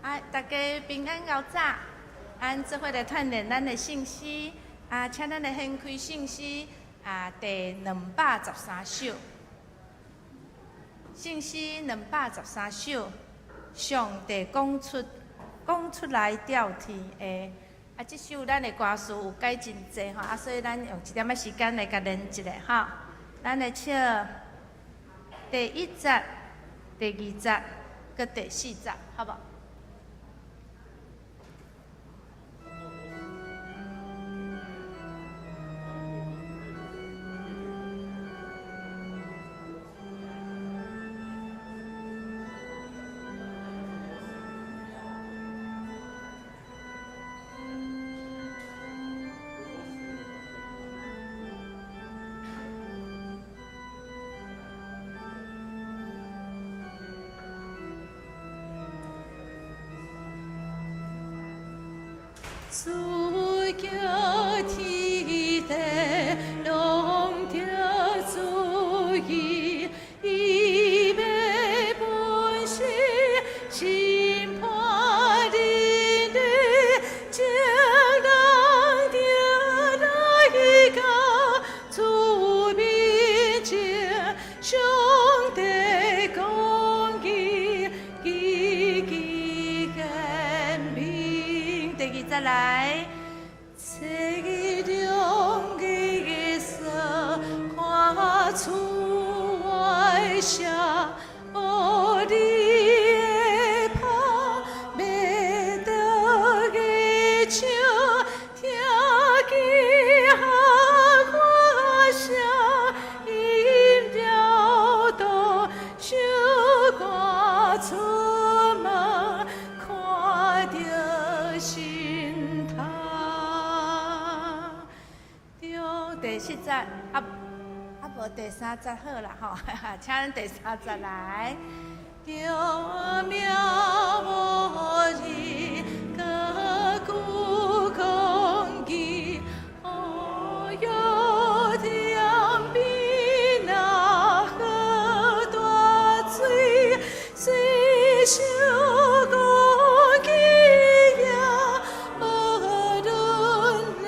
啊，大家平安𠢕早，咱做伙來鍛鍊咱的信心。啊，請咱來掀開聖詩啊，第213首。聖詩兩百十三首，上帝講出講出來吊天下。啊，這首咱的歌詞有改真濟吼，啊，所以咱用一點仔時間來共練一下吼。咱來唱第一節、第二節、閣第四節，好無？主叫天地攏著注意，伊欲分析審判人類，眾人著來到主面前，上帝公義奇奇顯明。第二節來，這兩個色看出外聲，哦，你的拍袂倒的唱，聽見喊歌聲，音調都小歌出門，看著心痛。對，第四節，啊啊無第三節好啦吼，請咱第三節來。著命無日，閣久公義，哦喲天邊那河大水，水小公義也無論的，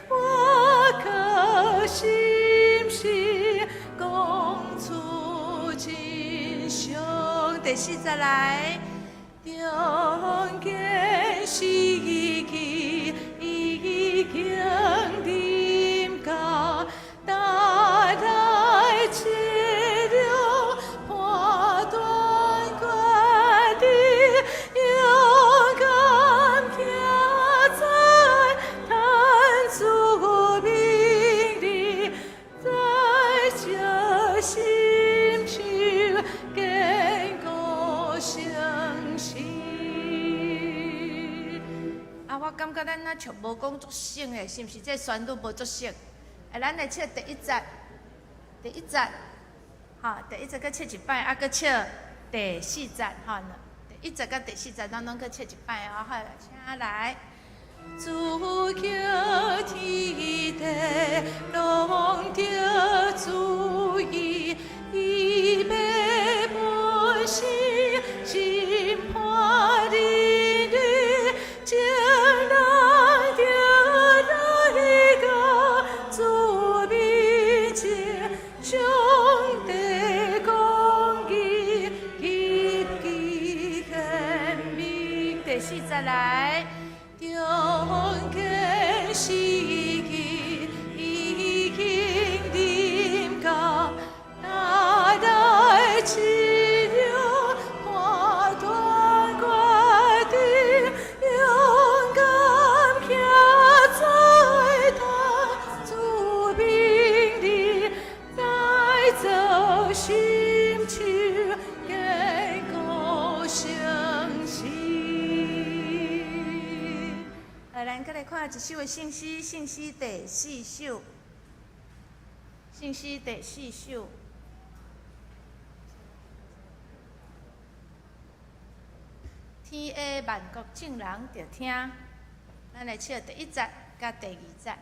我可是毋是講出真相？第四節來，中間時期已經臨到，大來這了判斷決定，勇敢徛在咱主面裡，在這心手堅固誠實。啊，我感覺咱若唱無講足省的，是毋是？這旋律無足省。啊，咱來唱第一節，第一節，吼，第一節閣唱一擺，啊，閣唱第四節，吼，第一節佮第四節，咱攏閣唱一擺哦。好，請來。主叫天地攏著注意，伊欲分析審判人類，眾人著來到主面前，上帝公義極其顯明。第四節來。中間時期已經臨到，大來這了判斷決定，勇敢徛在他主面裡，在這心手堅固誠實。來，咱閣來看一首的聖詩，聖詩第四首。聖詩第四首。天下萬國眾人著聽，咱來唱第一節佮第二節。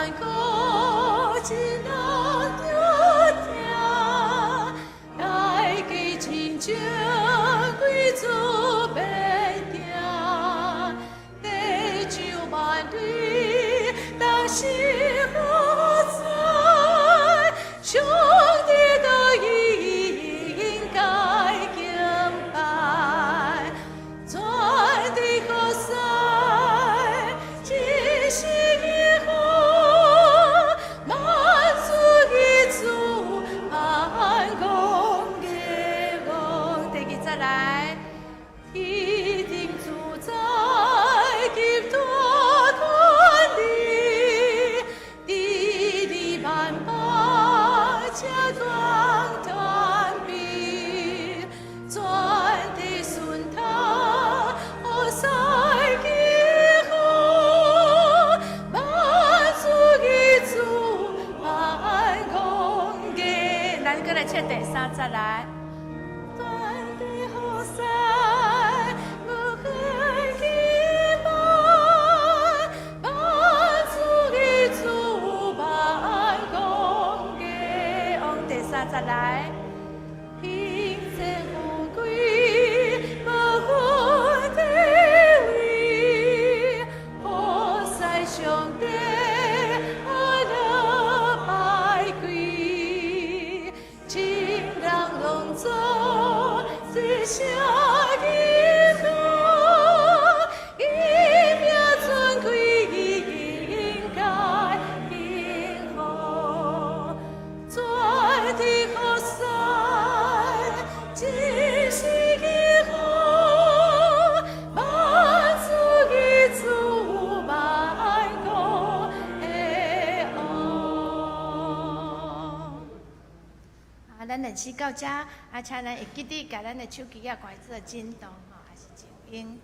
萬古一人著聽，大家親像歸主變定，地上萬類當是何在？上帝都應該敬拜，全地何在？真是以好，萬主的主，萬王的王。第二節來，天頂主宰及大權力，治理萬邦，這光權柄，全地順他，何塞記好，萬主的主，萬王的。咱閣來唱第三節來。全地何在？無限敬拜，萬主的主，萬王的王。第三節來。貧賤富貴，無分地位，何塞上帝阿樂拜跪，眾人攏總齊聲祈禱，伊名尊貴應該敬奉，全地何在？真是祈好，萬主的主，萬國的王。啊，咱練習到遮，啊，請咱會記得共咱的手機仔關做震動吼，還是靜音。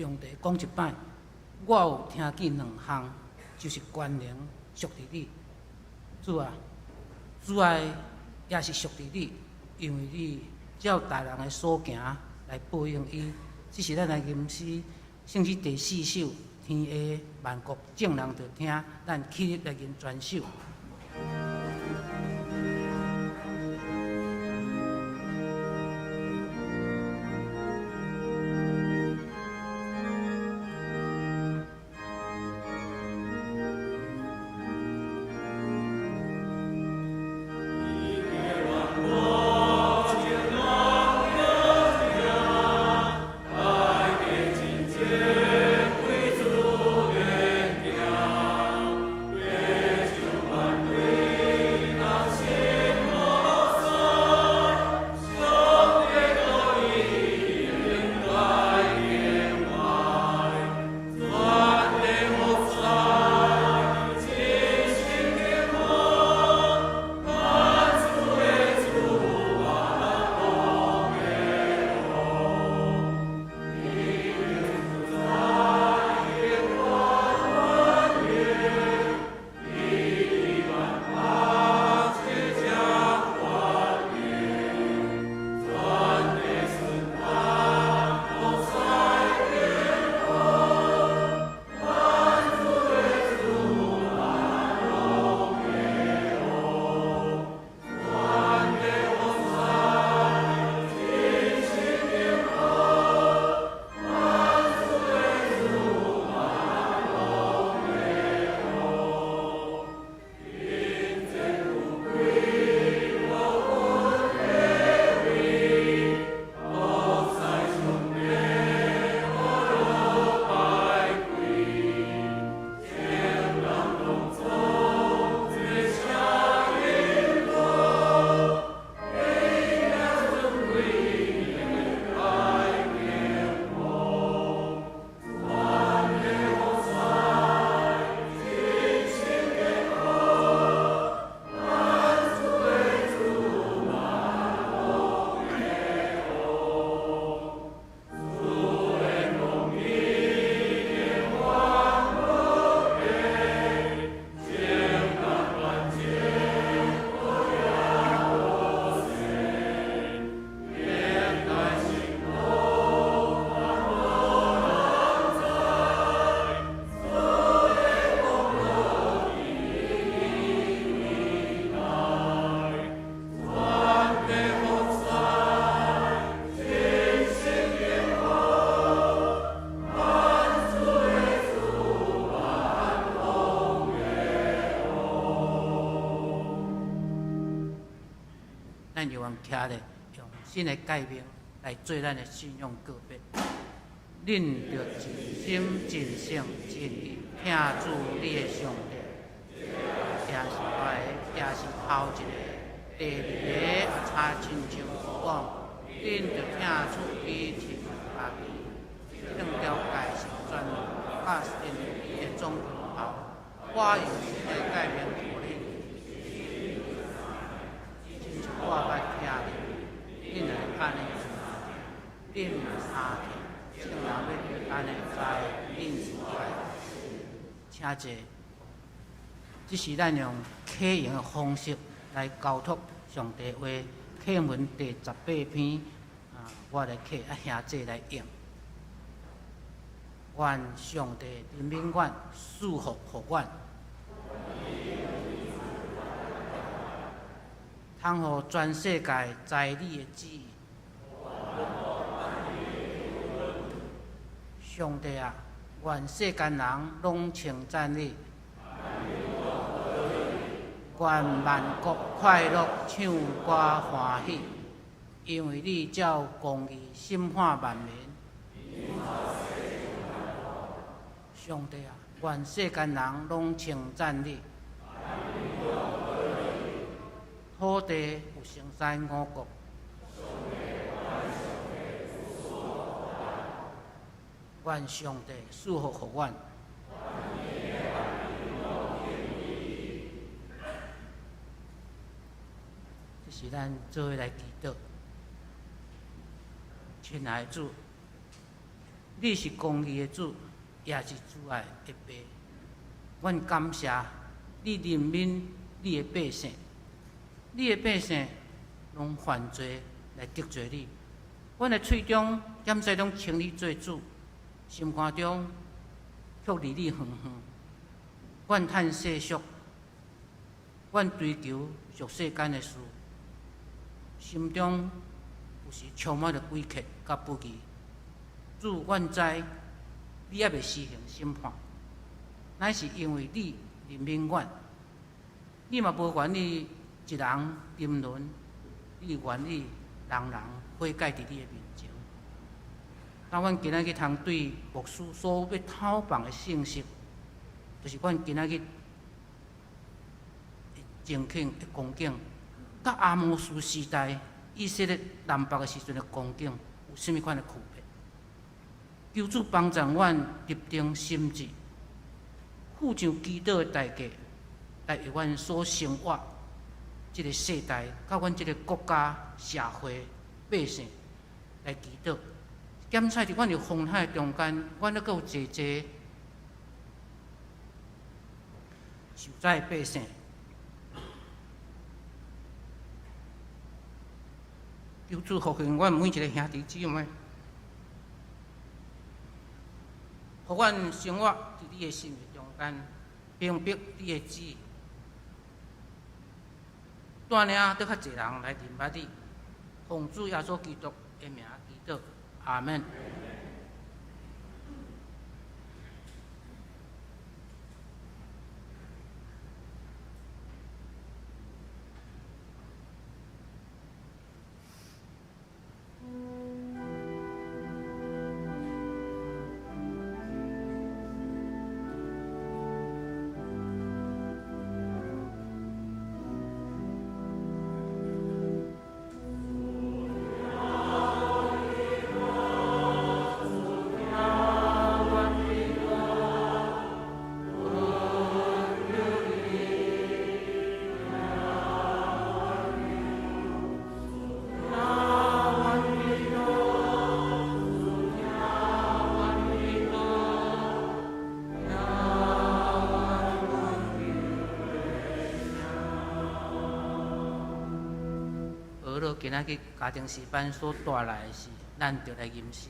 上帝講一擺，我有聽見兩項，就是權能屬佇你，主啊，慈愛也是屬佇你，因為你照大人的所行來報應伊。這是咱來吟詩，聖詩第四首，天下萬國眾人著聽，咱起立來吟全首。咱用徛咧，用新的誡命來做咱的信仰告別。恁著盡心、盡性、盡意疼主你的上帝。也是我的，也是頭一个、第二个，也差親像講，恁著疼厝比親像家己。這兩條誡是全甲先知的總歸頭。我用新的誡命予恁。親像我捌疼恁，恁也按呢相疼。恁若相疼，眾人欲按呢知恁是我的。請坐。這是咱用啟用的方式來交託上帝話。課文第18篇，啊，我來啟，啊兄弟來應。願上帝憐憫阮，賜福予阮，通予全世界知你的旨意。上帝啊，願世間人攏稱讚你，願萬國快樂，唱歌歡喜，因為你照公義審判萬民。上帝啊，願世間人攏稱讚你。土地有生產五穀。願上帝賜福予阮。這是咱做伙來祈禱。親愛的主，你是公義的主，也是慈愛的爸。阮感謝你憐憫你的百姓，你的百姓攏犯罪來得罪你。阮的喙中檢使攏稱你做主，心肝中卻離你遠遠。阮趁世俗，阮追求俗世間的事，心中有時充滿著詭計佮不義。主，阮知你猶未施行審判，乃是因為你憐憫阮，你嘛無願意一人沉淪，你願意人人悔改佇你的面前。那阮今仔日通對牧師所欲透放的信息，就是阮今仔日的情景的光景，佮亞摩斯時代以色列南北的時陣的光景有啥物款的區別？求主幫助阮立定心志，付上祈禱的代價，來為阮所生活這个世代，佮阮這个國家、社會、百姓來祈禱。檢採佇阮佇風海中間，阮猶閣有濟濟受災的百姓。求主福幸阮每一个兄弟姊妹，予阮生活佇你的心意中間，明白你的旨意，帶領閣較濟人來認捌你，奉主耶穌基督的名祈禱，阿們。今仔日家庭詩班所帶來的是，咱著來吟詩。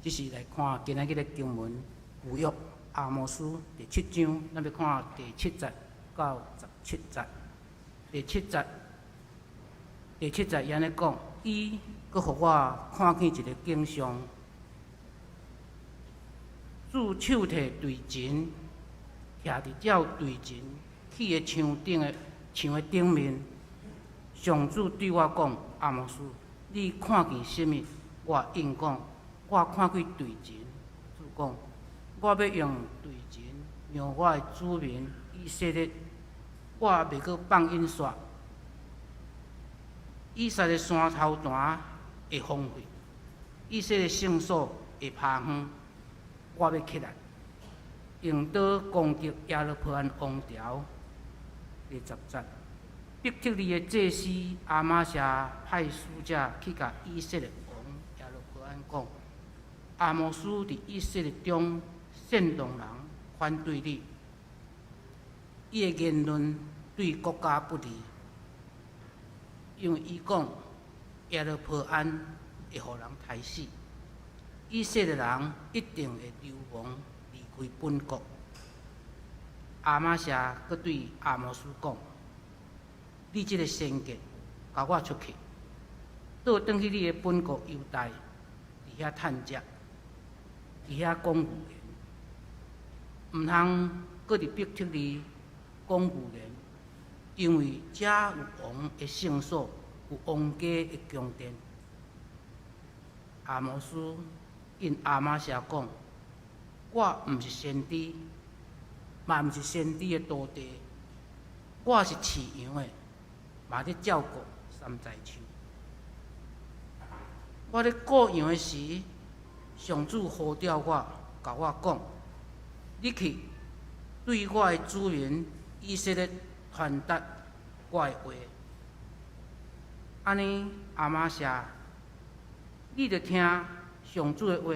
這是來看今仔日的經文，舊約亞摩斯第七章，咱欲看第七節到十七節。第七節，第七節伊按呢講，伊閣予我看見一个景象，主手提槌箏，徛佇照槌箏起的牆頂的牆的頂面。上主對我講：亞摩斯，你看見啥物？我應講：我看見槌箏。主講：我欲用槌箏量我的子民以色列，我袂閣放𪜶煞。以撒的山頭壇會荒廢，以色列聖所會拋荒。我欲起來，用刀攻擊耶羅波安王朝。第十節，伯特利的祭司亞瑪謝派使者去共以色列王耶羅波安講：亞摩斯佇以色列中煽動人反對你，伊的言論對國家不利，因為伊講耶羅波安會予人刣死，以色列人一定會流亡離開本國。亞瑪謝閣對亞摩斯講：你這个先見，共我出去，倒轉去你的本國猶大，佇遐趁食，佇遐講預言，毋通閣佇伯特利講預言，因為遮有王的聖所，有王家的宮殿。亞摩斯應亞瑪謝講：我毋是先知，嘛毋是先知的徒弟，我是飼羊的，嘛咧照顧山楂樹。我咧顧羊的時，上主呼召我，共我講：你去對我的子民以色列傳達我的話。按呢，亞瑪謝，你著聽上主的話，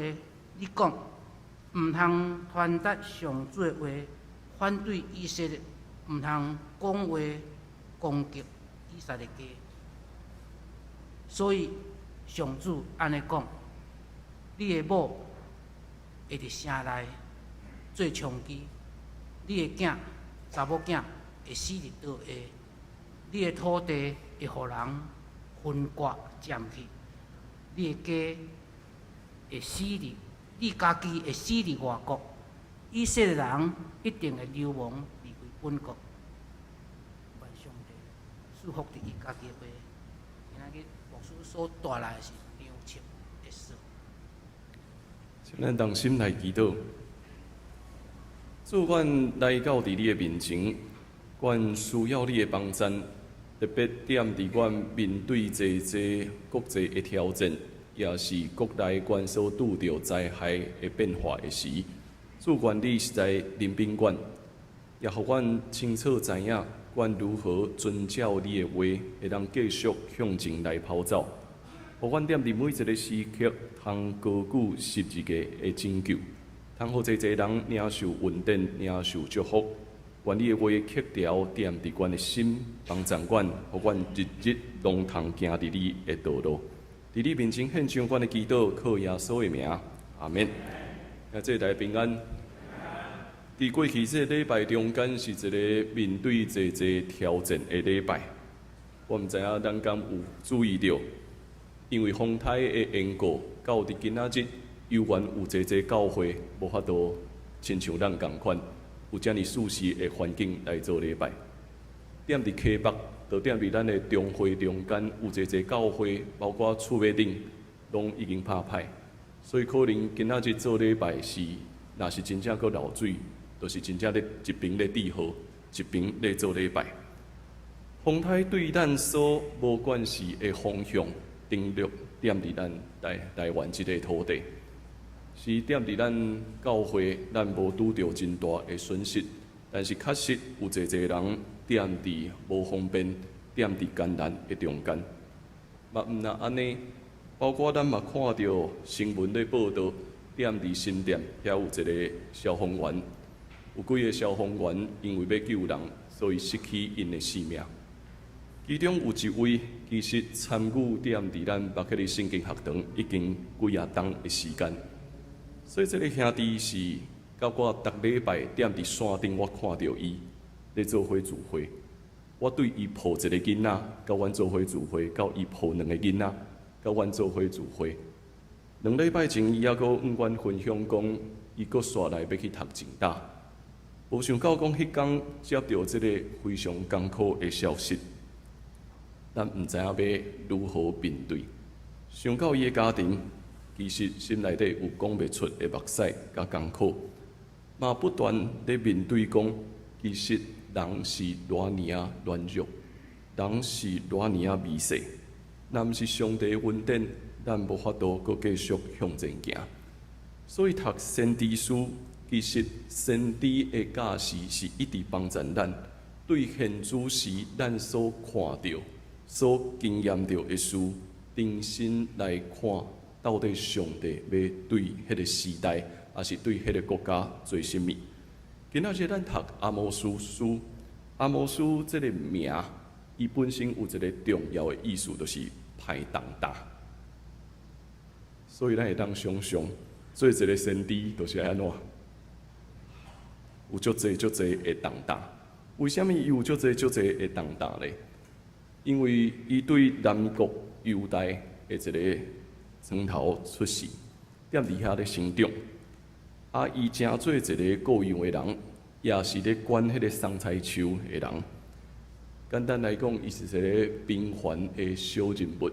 你講，毋通傳達上主的話，反對以色列，毋通講話攻擊以撒的家。所以上主按呢講：你的某會佇城內做娼妓，你的囝、查某囝會死佇刀下，你的土地會予人分割佔去，你的家會死佇，你家己會死佇外國，以色列人一定會流亡離開本國。願上帝賜福佇伊家己的話。今仔日牧師所帶來的是量測的索。請咱同心來祈禱。主，阮來到佇你的面前，阮需要你的幫贊，特別踮佇阮面對濟濟國際的挑戰，也是國內阮所拄著災害的變化的時，主，願你實在憐憫阮，也予阮清楚知影，阮如何遵照你的話，會當繼續向前來跑走。予阮踮佇每一个時刻，通高舉十字架的拯救，通予濟濟人領受恩典、領受祝福。願你的話刻牢踮佇阮的心，幫助阮，予阮日日攏通行佇你的道路。佇你面前獻上阮的祈禱，靠耶穌的名，阿們。兄弟大家平安。佇過去這个禮拜中間，是一个面對濟濟挑戰的禮拜。我毋知影咱敢有注意著，因為風颱的緣故，到佇今仔日，猶原有濟濟教會無法度親像咱仝款，有遮爾舒適的環境來做禮拜。踮佇溪北，就踮佇咱的中會中間，有濟濟教會，包括厝尾頂，攏已經拍歹，所以可能今仔日做禮拜時，若是真正閣漏水，就是真正咧一邊咧滴雨，一邊咧做禮拜。風颱對咱所無關係的方向，登陸踮佇咱台台灣這个土地，是踮佇咱教會，咱無拄著真大的損失，但是確實有濟濟人踮佇無方便、踮佇艱難的中間。嘛毋但按呢，包括咱嘛看著新聞咧報導，踮佇新店遐有一个消防員，有幾个消防員因為欲救人，所以失去𪜶的性命。其中有一位其實參與踮佇咱伯克利聖經學堂已經幾仔冬的時間，所以這个兄弟是佮我逐禮拜踮佇山頂，我看著伊咧做伙聚會。我對伊抱一个囡仔，佮阮做伙聚會，到伊抱兩个囡仔，佮阮做伙聚會。2禮拜前，伊猶閣向阮分享講，伊閣煞來欲去讀政大。無想到講，彼工接著這个非常艱苦的消息，咱毋知影欲如何面對。想到伊的家庭，其實心內底有講袂出的目屎佮艱苦，嘛不斷咧面對講，其實人是偌爾仔軟弱，人是偌爾仔微細，若毋是上帝恩典，咱無法度閣繼續向前行。所以讀先知書，其實先知的教示是一直幫助咱，對現主時咱所看著、所經驗著的事，重新來看，到底上帝欲對彼个時代，抑是對彼个國家做啥物？今仔日咱讀阿摩司書，阿摩司這个名，伊本身有一个重要的意思，就是排重擔。所以咱會當想像，做一个先知，就是按怎？有足濟足濟的重擔。為啥物伊有足濟足濟的重擔咧？因為伊對南國猶大的一个庄頭出世，踮佇遐咧成長。啊，伊成做一个雇傭的人，也是咧管彼个桑菜樹的人。簡單來講，伊是一个平凡的小人物。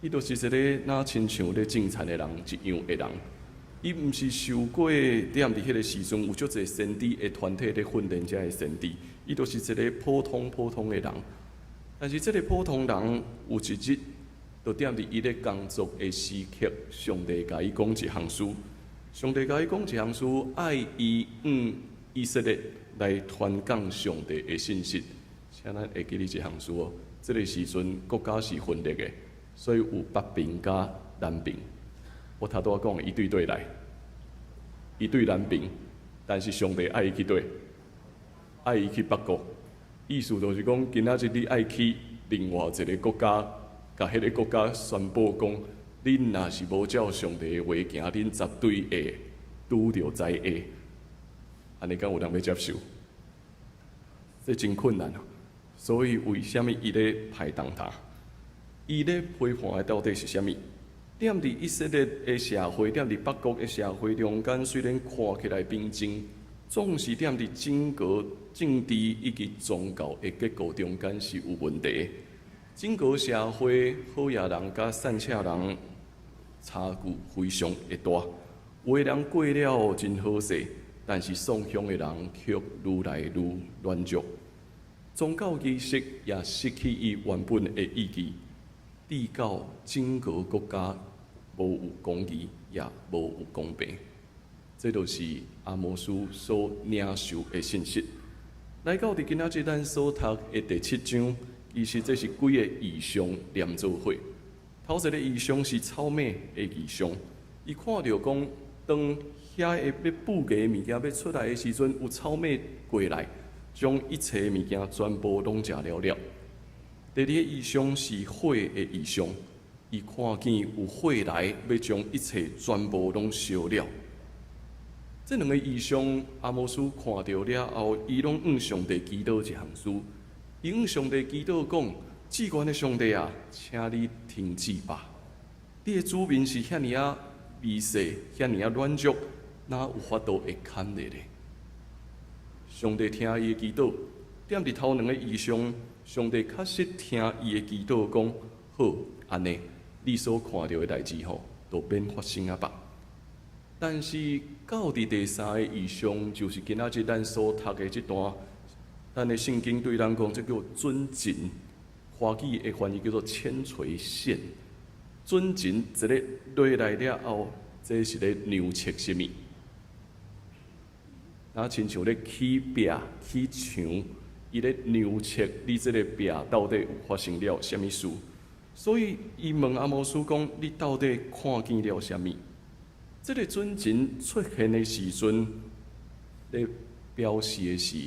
伊就是一个若親像咧種田的人一樣的人。伊毋是受過踮佇彼个時陣有足濟先知的團體咧訓練遮的先知，伊就是一个普通普通的人。但是這个普通人有一日，就踮佇伊咧工作的時刻，上帝共伊講一項事。上帝共伊講一項事，愛伊向以色列來傳講上帝的信息。請咱會記得一項事哦，這个時陣國家是分裂的，所以有北邊佮南邊。我頭拄仔講的，伊對佗來？伊對南邊，但是上帝愛伊去佗？愛伊去北國。意思就是講，今仔日你愛去另外一个國家，共彼个國家宣布講，恁若是無照上帝的話行，恁絕對會拄著災禍。按呢敢有人欲接受？這真困難啊！所以為啥物伊咧排重擔？伊咧批判的到底是啥物？踮佇以色列的社會，踮佇北國的社會中間，雖然看起來平靜，總是踮佇整個政治以及宗教的結構中間是有問題。整個社會好額人佮散赤人差距非常的大，有的人過了真好勢，但是送香的人卻愈來愈軟弱。宗教儀式也失去伊原本的意義，直到整個國家無有公義，也無有公平。這就是阿摩司所領受的信息。來到佇今仔日咱所讀的第七章，其實這是幾個異象連做伙。頭一个異象是草馬的異象，伊看著講，當遐个欲布的物件欲出來的時陣，有草馬過來，將一切物件全部攏食了了。第二个異象是火的異象，伊看見有火來，欲將一切全部攏燒了。這兩个異象，阿摩司看著了後，伊攏向上帝祈禱一項事。伊向上帝祈禱講：至懸的上帝啊，請你停止吧！你的子民是遐爾仔微細，遐爾仔軟弱，哪有法度會堪的咧？上帝聽伊的祈禱，踮佇頭兩个異象，上帝確實聽伊的祈禱，講好，按呢，你所看著的代誌吼，都免發生啊吧。但是到佇第三个異象，就是今仔日咱所讀的這段，咱的聖經對咱講，這叫準繩，華語的翻譯叫做鉛錘線。準繩一个落來了後，這是咧量測啥物？若親像咧起壁、起牆，伊咧量測你這个壁到底有發生了啥物事？所以伊問阿摩司講：你到底看見了啥物？這个準繩出現的時陣，咧表示的是，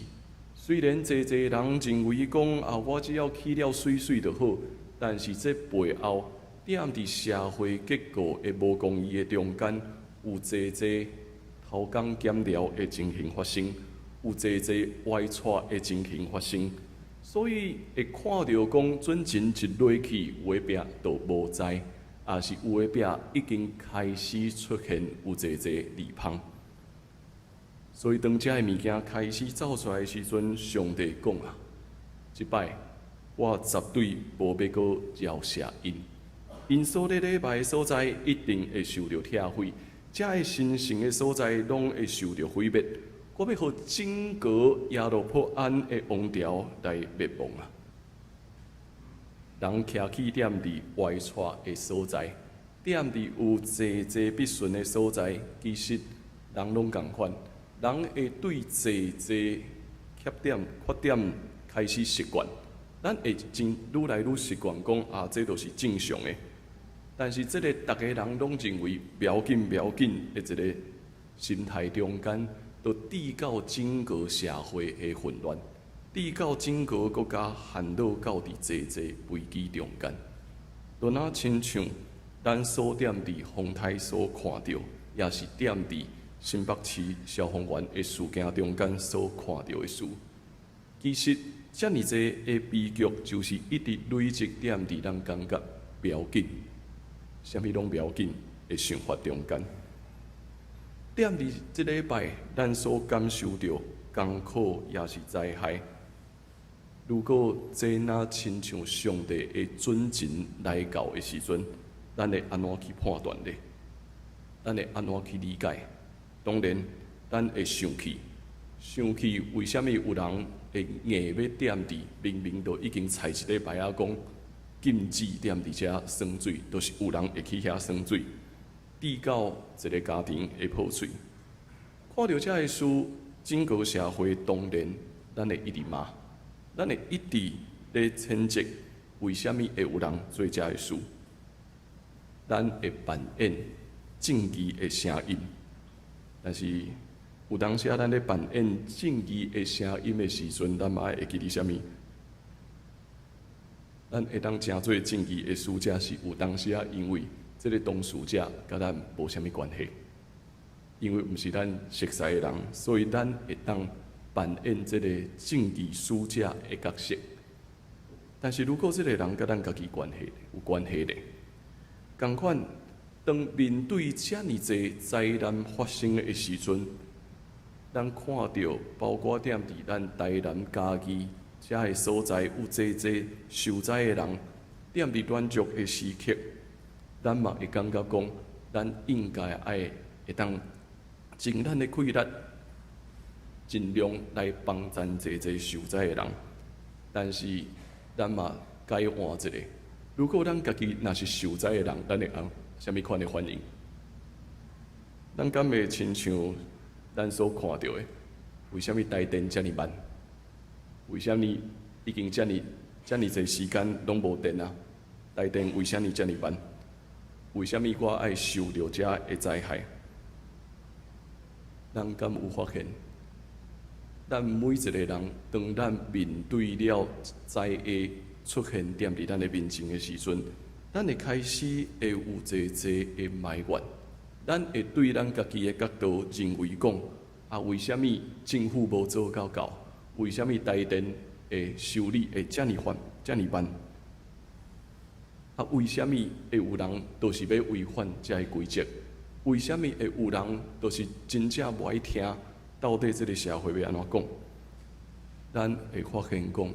雖然濟濟人認為講啊，我只要起了媠媠就好，但是這背後踮佇社會結構的無公義的中間，有濟濟偷工減料的情形發生，有濟濟歪掣的情形發生，所以會看著講準繩一落去，有的壁就無在，抑是有的壁已經開始出現有濟濟裂縫。所以當這个物件開始走出來的時陣，上帝講啊，這擺我絕對無欲閣饒赦𪜶，𪜶所咧禮拜的所在一定會受著拆毀，這个神聖的所在攏會受著毀滅。我欲予整個耶羅波安的王朝來滅亡啊！人徛起踮佇歪掣的所在，踮佇有濟濟不順的所在，其實人攏仝款，人會對濟濟缺點、缺點開始習慣，咱會真愈來愈習慣講啊，這就是正常的。但是這個逐个人攏認為無要緊、無要緊的一個心態中間，就致到整個社會的混亂，致到整個國家陷落到佇濟濟危機中間。就若親像咱所踮佇風台所看著，抑是踮佇新北市消防員的事件中間所看著的事，其實遮爾濟的悲劇，就是一直累積踮佇咱感覺無要緊，啥物攏無要緊的想法中間。踮佇這禮拜，咱所感受著艱苦，抑是災害。如果這若親像上帝的準繩來到的時陣，咱會按怎去判斷呢？咱會按怎去理解？當然，咱會生氣，生氣為啥物有人會硬欲踮佇明明都已經踩一個牌仔講禁止踮佇遮耍水，就是有人會去遐耍水，致到一個家庭會破碎。看著遮个事，整個社會當然咱會一直罵，咱會一直咧譴責，為啥物會有人做遮个事？咱會扮演正義的聲音，但是有當時咱咧扮演正義的聲音的時陣，咱嘛愛會記得啥物？咱會當成做正義的使者，是有當時因為這个當事者佮咱無啥物關係，因為毋是咱熟似的人，所以咱會當扮演這個正義使者的角色。但是如果這个人佮咱家己關係有關係咧，仝款當面對遮爾濟災難發生的時陣，咱看著包括踮佇咱台南嘉義遮个所在有濟濟受災的人，踮佇軟弱的時刻，咱嘛會感覺講，咱應該愛會當盡咱的氣力，盡量來幫贊濟濟受災的人。但是咱嘛改換一下，如果咱家己若是受災的人，咱會按啥物款的反應？咱敢會親像咱所看著的？為啥物台電遮爾慢？為啥物已經遮爾遮爾濟時間攏無電啊？台電為啥物遮爾慢？為啥物我愛受著遮的災害？咱敢有發現？咱每一個人，當咱面對了災厄出現踮佇咱的面前的時陣，咱會開始會有濟濟的埋怨。咱會對咱家己的角度認為講：啊，為啥物政府無做到夠？為啥物台電會修理會遮爾慢、遮爾慢？啊，為啥物會有人就是欲違反這个規則？為啥物會有人就是真正無愛聽？到底這个社會欲按怎講？咱會發現講，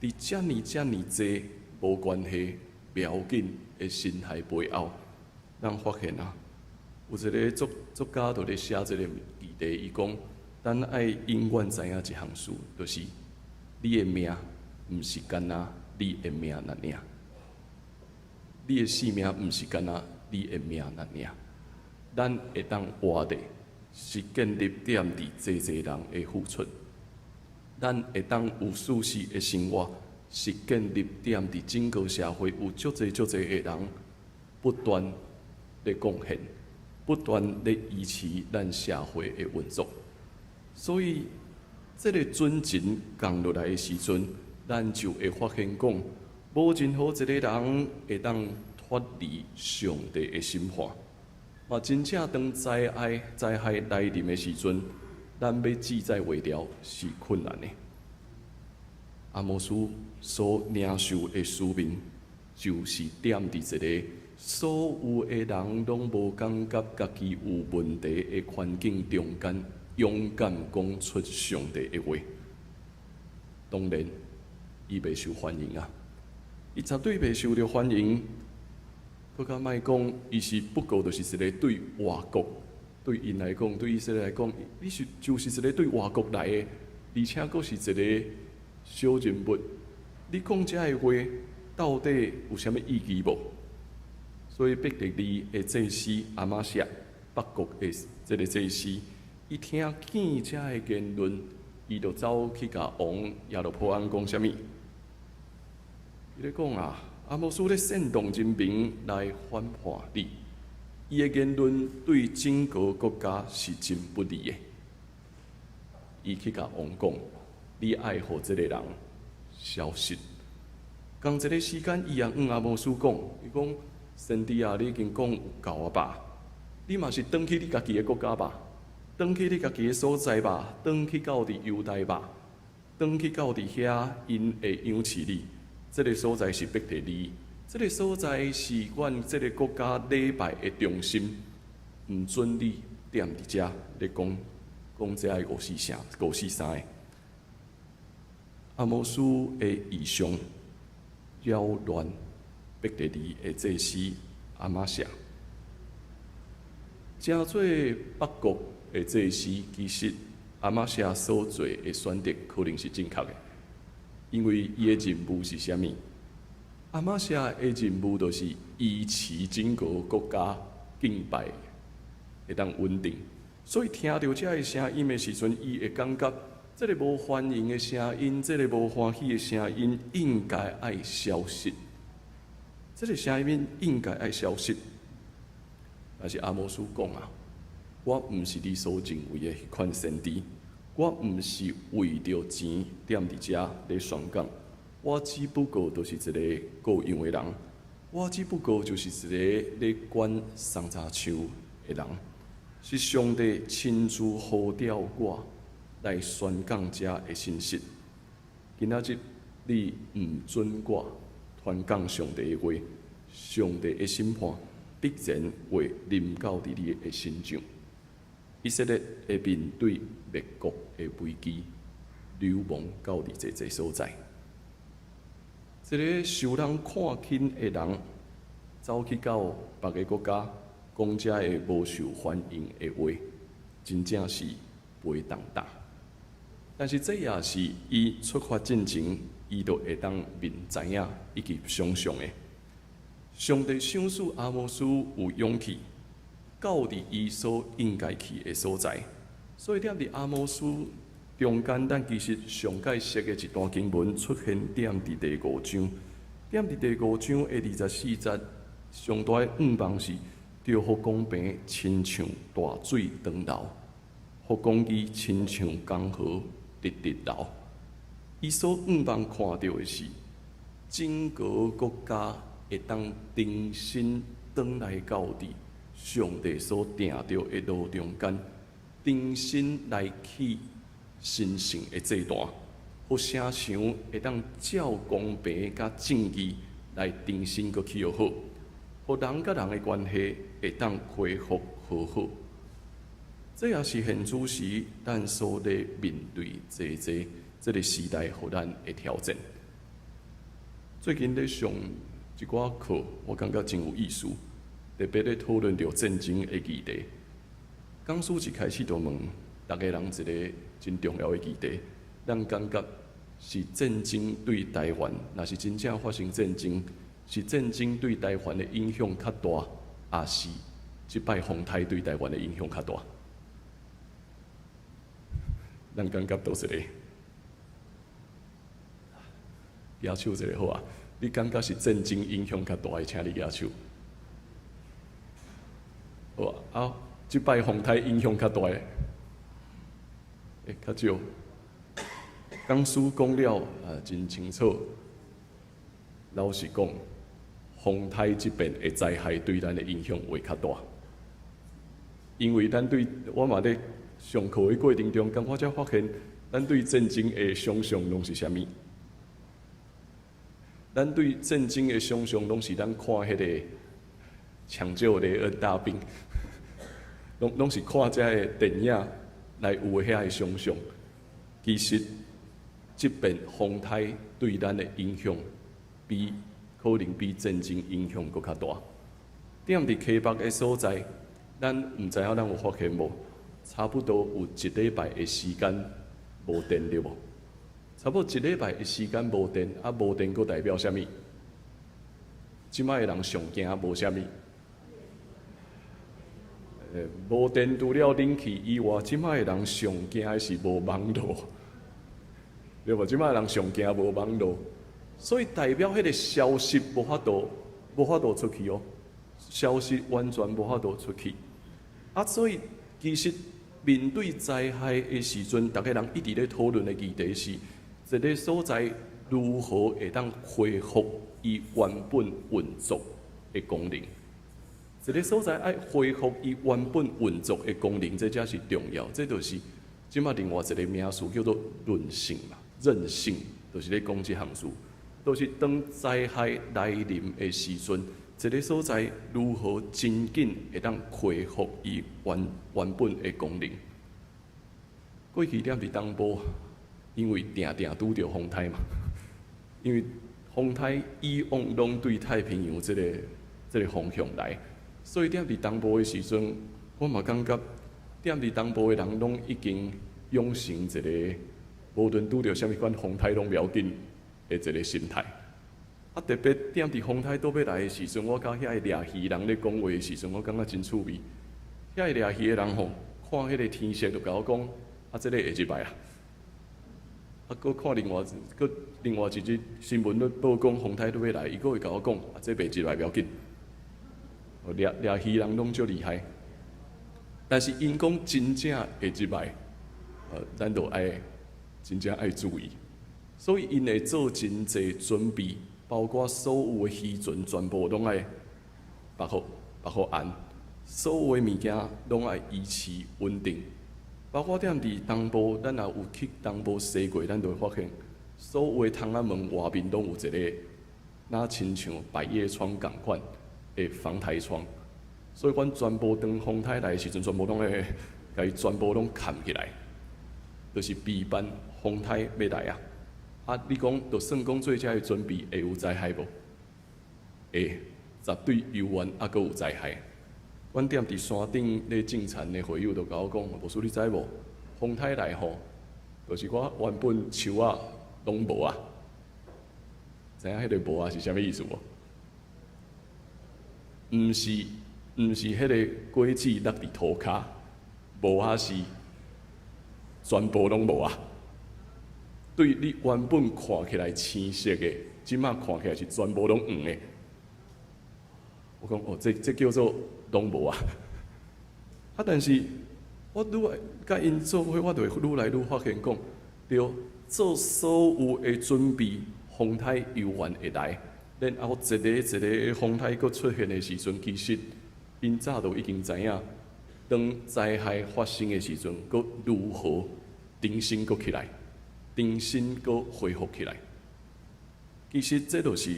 佇遮爾遮爾濟無關係、無要緊的心態背後，咱發現啊，有一个作家就咧寫這个議題，伊講，咱愛永遠知影一項事，就是你的命毋是干焦你的命爾爾，你的性命毋是干焦你的命爾爾。咱會當活的，是建立踮佇濟濟人的付出。咱會當有舒適的生活，是建立踮佇整個社會有足濟足濟的人不斷咧貢獻，不斷咧維持咱社會的運作。所以，這个準繩降落來的時陣，咱就會發現講，無任何一個人會當脫離上帝的審判。嘛真正當災害來臨的時陣，咱欲志在畫條是困難的。阿摩司所領受的使命，就是踮佇一个所有的人攏無感覺家己有問題的環境中間，勇敢講出上帝的話。當然，伊袂受歡迎啊！伊絕對袂受著歡迎。閣較莫講，伊是不過就是一个對外國，對𪜶來講，對以色列來講，你是就是一个對外國來的，而且閣是一个小人物。你講遮个話，到底有啥物意義無？所以伯特利的祭司亞瑪謝，北國的這个祭司，伊聽見遮个言論，伊就走去共王耶羅波安講啥物？伊咧講啊，阿摩司咧煽動人民來反叛你，伊的言論對整個國家是真不利的。伊去共王講，你愛予這个人消失。仝一个時間，伊也向阿摩司講，伊講，先知啊，你已經講有夠啊吧？你嘛是轉去你家己的國家吧，轉去你家己的所在吧，轉去到佇猶大吧，轉去到佇遐，𪜶會仰視你。這个所在是伯特利，這个所在是阮這个國家禮拜的中心，毋准你踮佇遮咧講講這个五四啥五四三的。阿摩司的異象擾亂伯特利的祭司亞瑪謝，成做北國的祭司，其實亞瑪謝所做的選擇可能是正確的。因為伊的任務是啥物？亞瑪謝的任務就是維持整個國家敬拜會當穩定。所以聽著這个聲音的時陣，伊會感覺這个無歡迎的聲音，這个無歡喜的聲音應該愛消失。這个聲音應該愛消失。但是阿摩司講啊，我毋是你所認為的彼款先知。我毋是為著錢踮佇遮咧宣講，我只不過就是一个顧羊的人，我只不過就是一个咧管桑葚樹的人，是上帝親自呼召我來宣講遮的信息。今仔日你毋准我傳講上帝的話，上帝的審判必然會臨到佇你的身上。以色列會面對滅國的危機，流亡到佇濟濟所在。這个受人看輕的人，走去到別个國家，講遮个無受歡迎的話，真正是袂當擔。但是這也是伊出發進前，伊就會當面知影以及想像的。上帝賞賜阿摩司有勇氣，到佇伊所應該去的所在。所以踮佇阿摩司中間，咱其實上蓋熟的一段經文出現踮佇第五章，踮佇第五章的24節，上大的願望是著予公平親像大水長流，予公義親像江河直直流。伊所願望看著的是整個國家會當重新轉來到佇上帝所定著的路中間，重新來起神聖的祭壇，予城牆會當照公平佮正義來重新閣起好，予人佮人的關係會當恢復和好。這也是現此時咱所咧面對濟濟這个時代予咱的挑戰。最近咧上一寡課，我感覺真有意思，特別咧討論著戰爭的議題。講師一開始就問逐个人一个真重要的議題：咱感覺是戰爭對台灣，若是真正發生戰爭，是戰爭對台灣的影響較大，抑是這擺風颱對台灣的影響較大？咱感覺佗一个？舉手一个好啊！你感覺是戰爭影響較大的，請你舉手。好啊，啊，這擺風颱影響較大的，較少。講師講了啊，真清楚。老實講，風颱這邊的災害對咱的影響會較大。因為咱對我嘛咧上課的過程中，敢我才發現，咱對戰爭的想像攏是啥物？咱對戰爭的想像攏是咱看彼個搶救雷恩大兵，攏是看這个電影來有遐个想像。其實，這遍風颱對咱的影響，比可能比戰爭影響閣較大。踮佇溪北的所在，咱毋知影咱有發現無？差不多有一禮拜的時間無電對無？差不多一禮拜的時間無電，啊無電閣代表啥物？這擺的人上驚無啥物？無電除了冷氣以外，這擺的人上驚的是無網路，對無？這擺的人上驚無網路，所以代表彼個消息無法度，無法度出去哦，消息完全無法度出去。啊，所以其實面對災害的時陣，逐家人一直咧討論的議題是，一个所在如何會當恢復伊原本運作的功能。一个所在愛恢復伊原本運作的功能，這才是重要。這就是這馬另外一个名詞叫做韌性嘛，韌性就是咧講這項事，就是當災害來臨的時陣，一个所在如何真緊會當恢復伊原本的功能。過去踮佇東部，因為定定拄著風颱嘛，因為風颱以往攏對太平洋這個方向來，所以踮佇東部的時陣，我嘛感覺踮佇東部的人攏已經養成一個無論拄著啥物款風颱攏無要緊的一個心態。啊，特別踮佇風颱倒欲來的時陣，我佮遐个掠魚人咧講話的時陣，我感覺真趣味。遐個掠魚的人吼，看彼個天色就共我講，啊，這个會入來啊。啊，閣看另外，閣另外一日新聞咧報講風颱都欲來，伊閣會共我講，啊，這袂入來無要緊。掠掠魚人攏足厲害，但是𪜶講真正會入來，咱就愛真正愛注意。所以𪜶會做真濟準備，包括所有的漁船全部攏愛縛好縛好岸，所有的物件攏愛維持穩定。包括踮佇東部，咱若有去東部踅過，咱就會發現，所有的窗仔門外面攏有一个，若親像百葉窗仝款的防颱窗。所以，阮全部當風颱來的時陣，全部攏會共伊全部攏崁起來，就是備辦風颱欲來啊！啊，你講，就算講做這个準備，會有災害無？會，絕對猶原猶閣有災害。阮踮佇山頂咧種田的會友就共我講：牧師你知無？風颱來吼，就是我原本樹仔攏無啊。知影彼个無啊是啥物意思無？毋是，毋是彼个果子落佇塗跤，無啊是全部攏無啊。對你原本看起來青色的，這馬看起來是全部攏黃的。我講哦，這叫做攏無啊！啊，但是我愈來佮𪜶做伙，我就會愈來愈發現講，對，做所有的準備，風颱猶原會來。然後一个一个風颱閣出現的時陣，其實𪜶早就已經知影，當災害發生的時陣，閣如何重新閣起來，重新閣恢復起來。其實這就是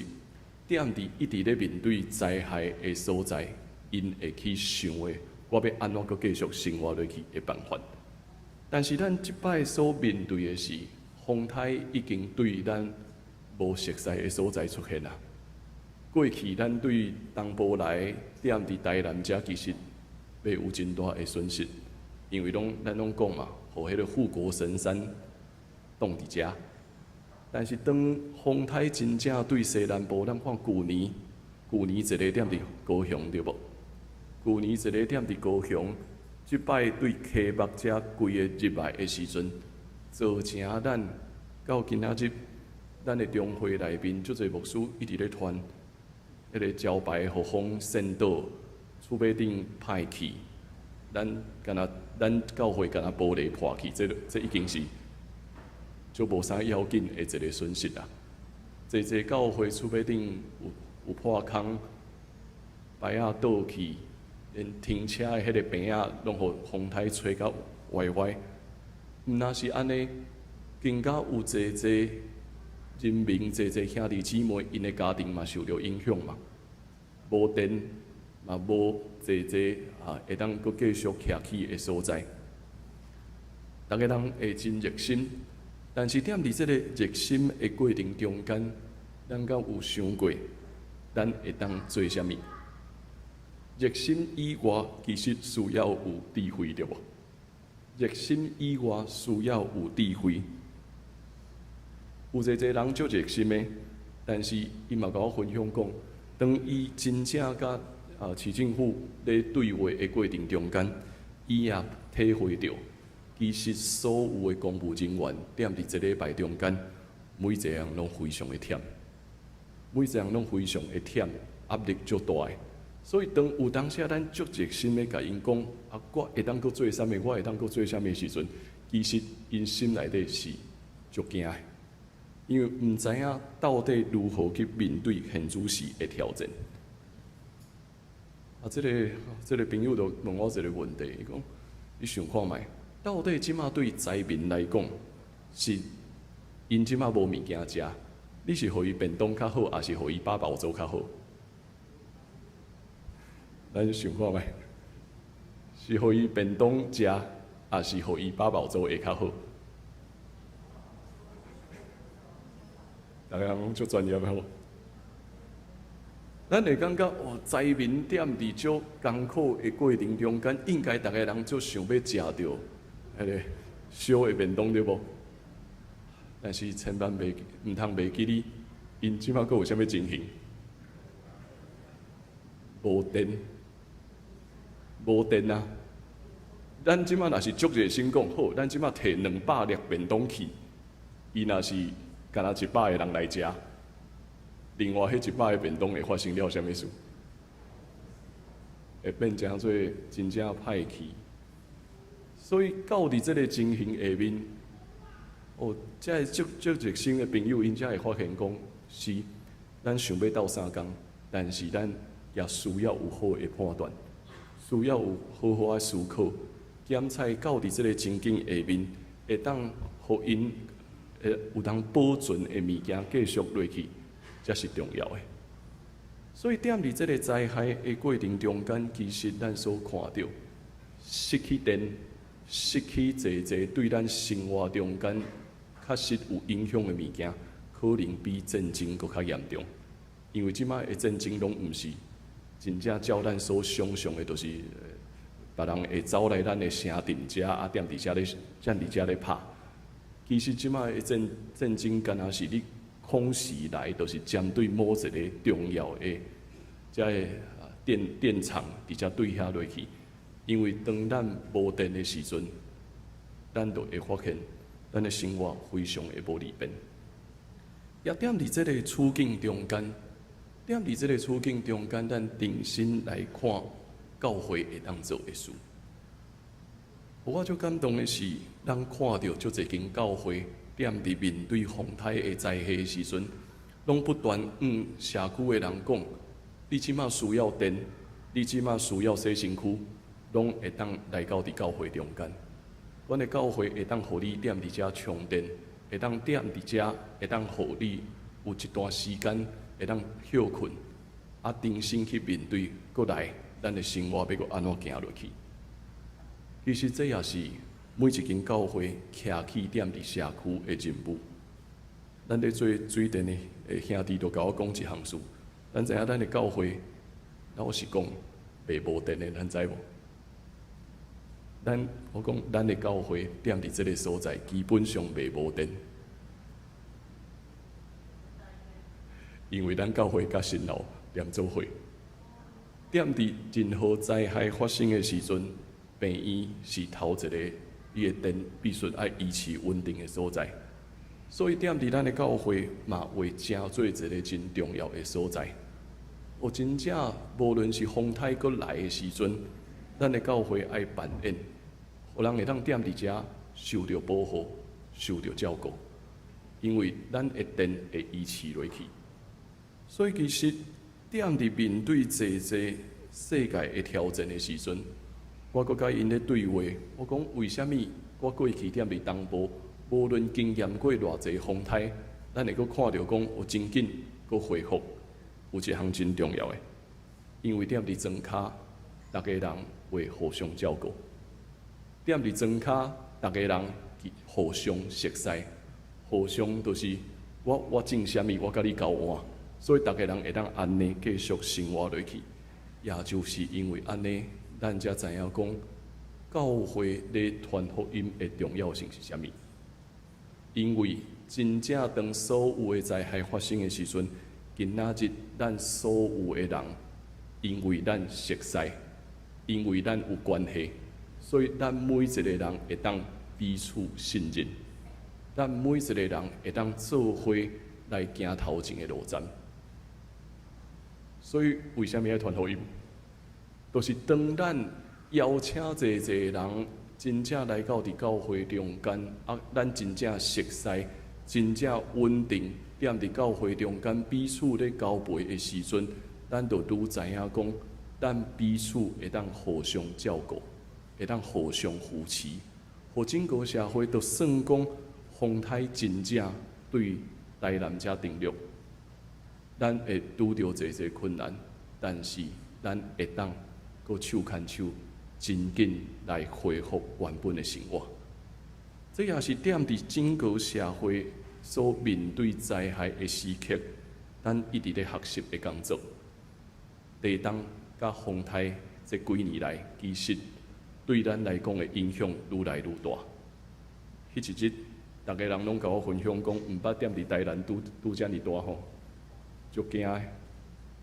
踮佇一直咧面對災害的所在，𪜶會去想的，我欲按怎閣繼續生活落去的辦法。但是咱這擺所面對的是風颱已經對咱無熟似的所在出現啊。過去咱對東部來踮佇台南遮，其實袂有真大的損失，因為攏咱攏講嘛，予彼个護國神山擋佇遮。但是當風颱真正對西南部，咱看舊年，舊年一个踮佇高雄對無？舊年一个踮佇高雄，這擺對溪北遮規个入來的時陣，造成咱到今仔日，咱的中會內面足濟牧師一直咧傳，彼个招牌予風扇倒，厝尾頂歹去，咱敢若咱教會敢若玻璃破去，這已經是足無啥要緊的一個損失啊！濟濟教會厝尾頂有破空，牌仔倒去，連停車的彼个棚仔攏予風颱吹甲歪歪。毋若是按呢，更加有濟濟人民、濟濟兄弟姊妹，𪜶的家庭嘛受著影響嘛。無電嘛無濟濟啊，會當閣繼續徛起的所在。逐个人會真熱心，但是踮佇這个熱心的過程中間，咱敢有想過，咱會當做啥物？熱心以外，其實需要有智慧，對無？熱心以外，需要有智慧。有濟濟人足熱心的，但是伊嘛共我分享講，當伊真正佮市政府咧對話的過程中間，伊也體會著，其實所有的公務人員踮佇這禮拜中間，每一個人攏非常的忝，每一個人攏非常的忝，壓力足大的。所以當有當時咱足熱心的共𪜶講，啊，我會當閣做啥物，我會當閣做啥物的時陣，其實𪜶心內底是足驚的，因為毋知影到底如何去面對現此時的挑戰。啊，這個朋友就問我一個問題，伊講：你想看覓？到底這馬對災民來講，是𪜶這馬無物件食，你是予伊便當較好，抑是予伊飽飽粥較好？咱想看覓？是予伊便當食，抑是予伊飽飽粥會較好？逐个人攏足專業的吼。咱會感覺哦，災民踮佇足艱苦的過程中間，應該逐个人足想欲食著彼个燒的便當對無？但是千萬袂毋通袂記得，𪜶這馬閣有啥物情形？無電，無電啊！咱這馬若是足熱心講好，咱這馬提200粒便當去，伊若是干焦100個人來食，另外彼100個便當會發生了啥物事？會變成做真正歹去。所以到佇這个情形下面，哦，這个足足熱心的朋友，𪜶才會發現講，是咱想欲鬥相共，但是咱也需要有好的判斷，需要有好好的思考，檢採到佇這个情景下面，會當予𪜶會有通保存的物件繼續落去，才是重要的。所以，踮佇這个災害的過程中間，其實咱所看著失去電、失去濟濟對咱生活中間確實有影響的物件，可能比戰爭閣較嚴重。因為這擺的戰爭攏毋是真正照咱所想像的，就是別人會走來咱的城鎮遮啊，踮佇遮咧拍。其實這擺的戰爭，敢若是你空襲來，就是針對某一个重要的遮个電廠佇遮對遐落去。因為當咱無電的時陣，咱就會發現咱的生活非常的無利便。也踮佇這个處境中間，踮佇這个處境中間，咱重新來看教會會當做的事。我足感動的是，咱看著足濟間教會踮佇面對風颱的災害的時陣，攏不斷向社區的人講：你這馬需要電，你這馬需要洗身軀，攏會當來到佇教會中間。阮的教會會當予你踮佇遮充電，會當踮佇遮，會當予你有一段時間會當歇睏，啊，重新去面對閣來咱的生活欲閣按怎行落去。其實這也是每一間教會徛起踮佇社區的任務。咱咧做水電的兄弟就共我講一項事，咱知影咱的教會老實講袂無電的，咱知無？我講咱的教會踮佇這个所在，基本上袂無電，因為咱教會佮新樓連做伙，踮佇任何災害發生的時陣，病院是頭一个，伊的電必須愛維持穩定的所在。所以踮佇咱的教會嘛，會成做一个真重要的所在。哦，真正無論是風颱閣來的時陣，咱的教會愛扮演，予人會當踮佇遮受著保護、受著照顧，因為咱的電會維持落去。所以其實踮佇面對濟濟世界的挑戰的時陣，我閣佮𪜶咧對話。我講為啥物我過去踮佇東部，無論經驗過偌濟風颱，咱會閣看著講有真緊閣恢復，有一項真重要的，因為踮佇莊跤，逐家人會互相照顧；踮佇莊跤，逐家人互相熟似，互相就是我種啥物，我佮你交換，所以逐家人會當按呢繼續生活落去。也就是因為按呢，咱才知影講教會咧傳福音的重要性是啥物。因為真正當所有的災害發生的時陣，今仔日咱所有的人，因為咱熟似，因為咱有關係，所以咱每一個人會當彼此信任，咱每一個人會當做伙來行頭前的路程。所以為啥物愛傳福音？就是當咱邀請濟濟人真正來到佇教會中間，啊，咱真正熟似，真正穩定，踮佇教會中間彼此咧交陪的時陣，咱就愈知影講，咱彼此會當互相照顧，會當互相扶持，予整個社會都算講風颱真正對台南遮登陸，咱會拄著濟濟困難，但是咱會當閣手牽手，真緊來恢復原本的生活。這也是踮佇整個社會所面對災害的時刻，咱一直咧學習的工作。地動佮風颱這幾年來，其實對咱來講的影響愈來愈大。彼一日，逐家人攏共我分享講，毋捌踮佇台南拄拄遮爾大吼，足驚的。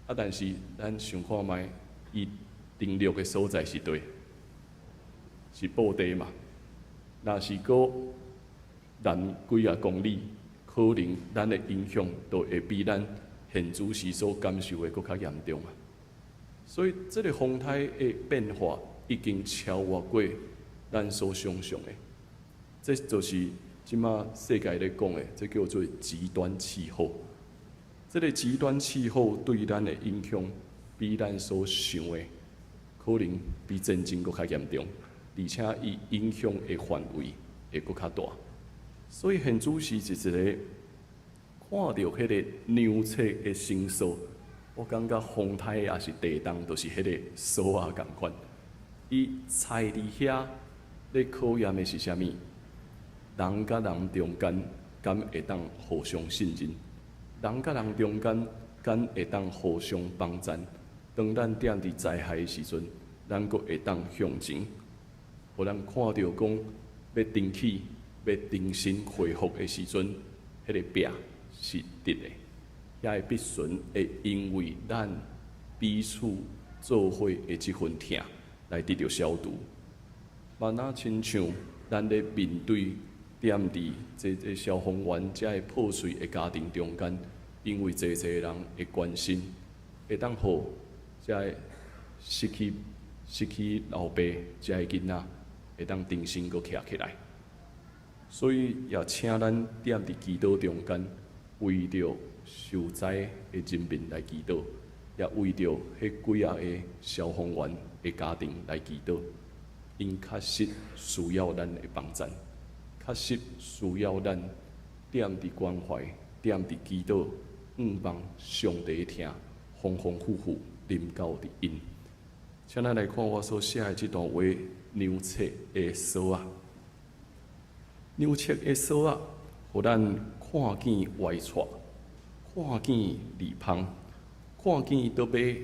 啊，但是咱想看覓，伊登陸的所在是佗？是布袋嘛？若是閣南幾仔公里，可能咱的影響都會比咱現此時所感受的閣較嚴重啊！所以，這個風颱的變化已經超越過咱所想象的。這就是這馬世界咧講的，這叫做極端氣候。這個極端氣候對咱的影響，比咱所想的可能比戰爭閣較嚴重，而且伊影響的範圍會閣較大。所以現此時一個看著彼個量測的繩索，我感覺風颱抑是地動，就是彼個索仔仝款。伊踩佇遐咧考驗的是啥物？人佮人中間敢會當互相信任？人佮人中間敢會當互相幫贊？當咱踮佇災害的時陣，咱閣會當向前，予咱看著講欲重起、欲重新恢復的時陣，彼個壁是直的，遐个必順會因為咱彼此做伙的這份疼來得著消除。嘛若親像咱咧面對踮佇這個消防員遮个破碎的家庭中間，因為濟濟人的關心，會當予遮个失去老爸遮个囡仔會當重新閣徛起來。所以也請咱踮佇祈禱中間，為著受災的人民來祈禱，也為著彼幾仔个消防員的家庭來祈禱。𪜶確實需要咱的幫贊，確實需要咱踮佇關懷、踮佇祈禱，向望上帝疼，豐豐富富臨到佇𪜶。請咱來看我所寫的這段話，量測的索仔，量測的索仔，予咱看見歪錯，看見裂縫，看見倒欲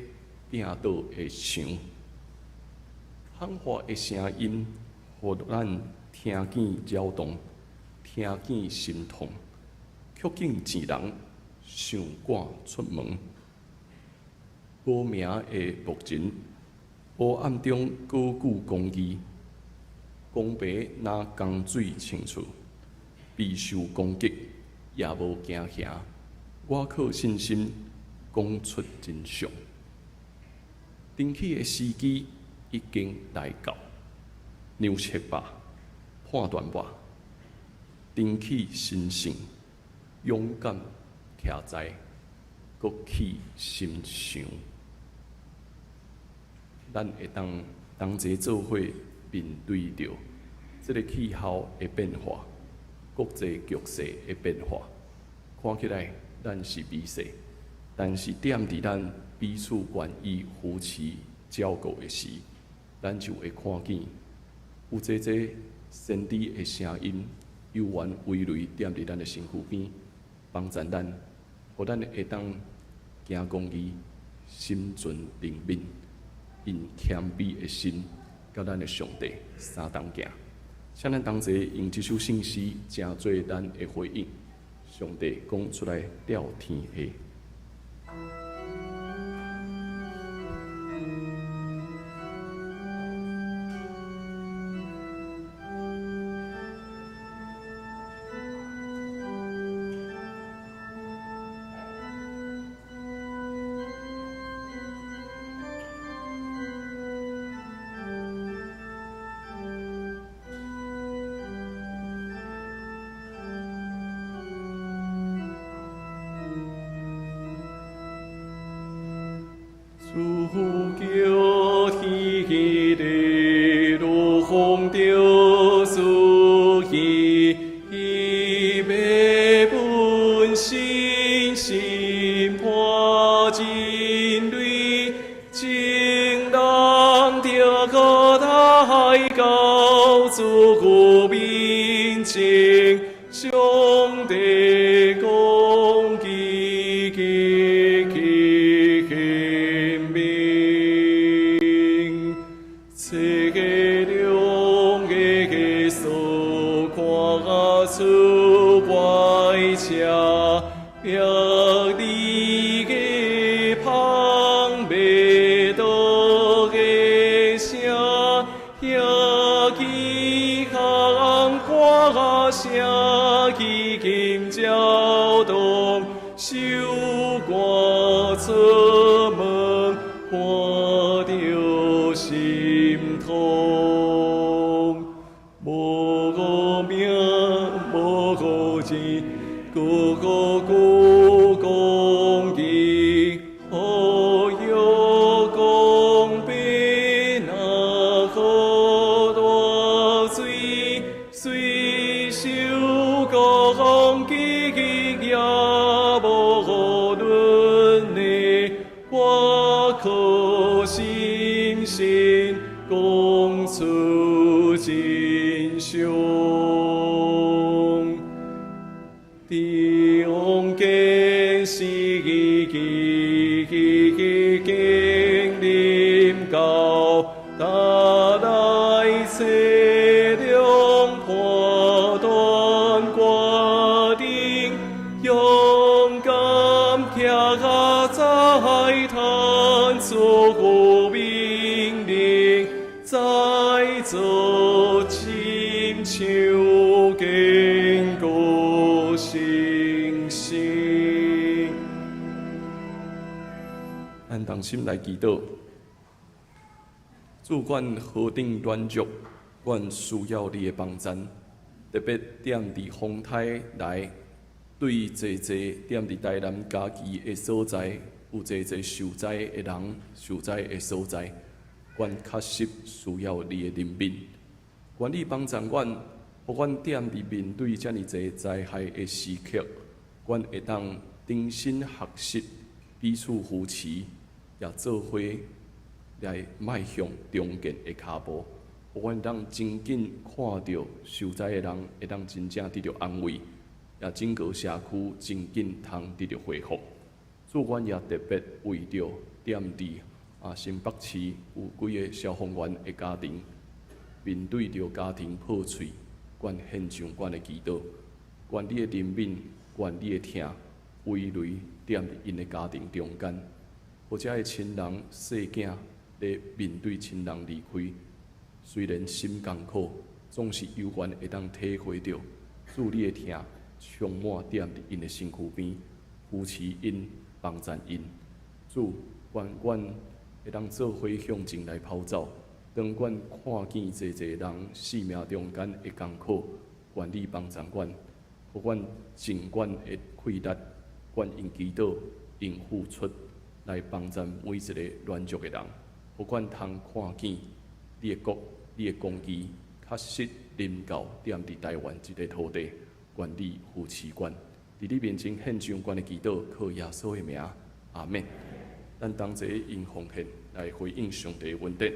拚倒的牆。喊話的聲音，予咱聽見擾動，聽見心痛，卻見錢人想趕出門。無名的牧人，黑暗中高舉公義，公平若江水清澈，備受攻擊也無驚嚇。我靠信心講出真相。重起的時機已經來到，量測吧，判斷吧，重起神聖，勇敢徛在，閣起心腸。咱會當同齊做伙面對著這个氣候的變化、國際局勢的變化，看起來咱是微細，但是踮佇咱彼此願意扶持照顧的時，咱就會看見有濟濟先知的聲音，猶原威雷踮佇咱的身軀邊，幫助咱，予咱會當行公義，心存憐憫，用謙卑的心，佮咱的上帝相同行。請咱同齊用這首聖詩，成做咱的回應。上帝講出來了天下。主叫天地如風著樹去，伊欲本信心破真理，情人著可抬到主面前，上帝公義極其顯明，這兩个所看出歪斜，別你的旁袂倒的聲，遐起空歌聲，起金攪動，守歌出門，看著心痛。無名無錢，孤孤公義，何有公平那河大水，雖受攻擊也無論的，我可信心講出真相。中間是基經臨到，大來凄涼破斷決定，勇敢徛在探主命令，在做親像堅固信心。咱同心來祈禱，主阮何等軟弱，阮需要你的幫助，特別踮佇風颱來，對濟濟踮佇台南家己的所在，有濟濟受災的人，受災的所在，阮確實需要你的憐憫，願你幫助阮，予阮踮佇面對遮爾濟災害的時刻，阮會當重新學習彼此扶持，也做伙來邁向重建的跤步，予阮當真緊看著受災的人會當真正得著安慰，也整個社區真緊通得著恢復。主，阮也特別為著踮佇新北市有幾个消防員的家庭，面對著家庭破碎，阮獻上阮的祈禱，願你的憐憫，願你的疼，威雷踮佇𪜶的家庭中間，或者的親人細囝咧面對親人離開，雖然心艱苦，總是猶原會當體會著主你的疼，充滿踮佇𪜶的身軀邊，扶持𪜶，幫助𪜶。主，願阮會當做伙向前來跑走。當阮看見濟濟人生命中間的艱苦，願你幫助阮，予阮盡阮的氣力，阮用祈禱、用付出來幫助每一个軟弱的人，予予阮通看見你的國、你的公義，確實臨到踮佇台灣這个土地，願你扶持阮，佇你面前獻上阮的祈禱，靠耶穌的名，阿們。咱同齊用奉獻來回應上帝的恩典。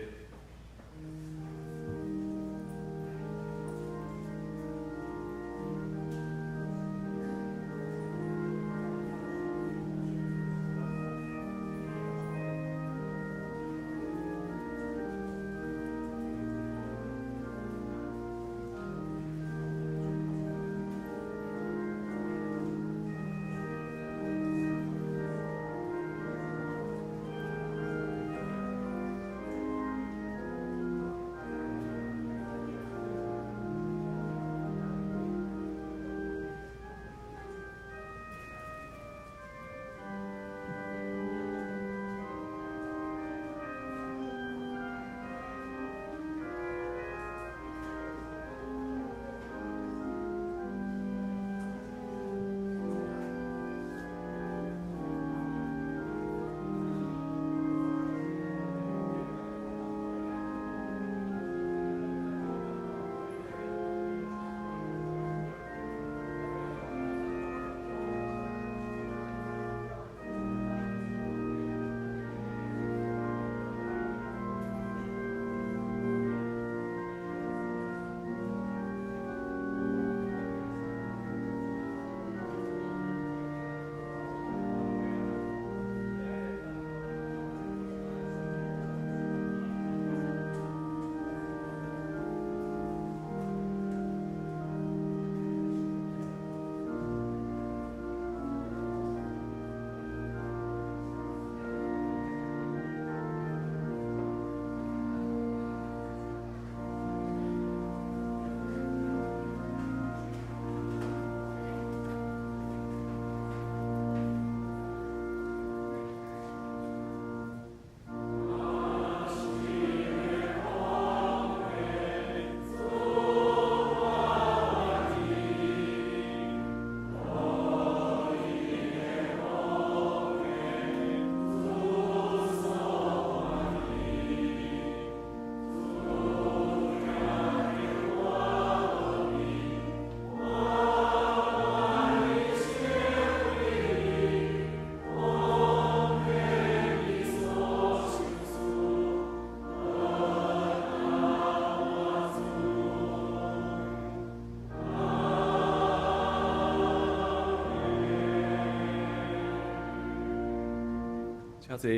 請坐。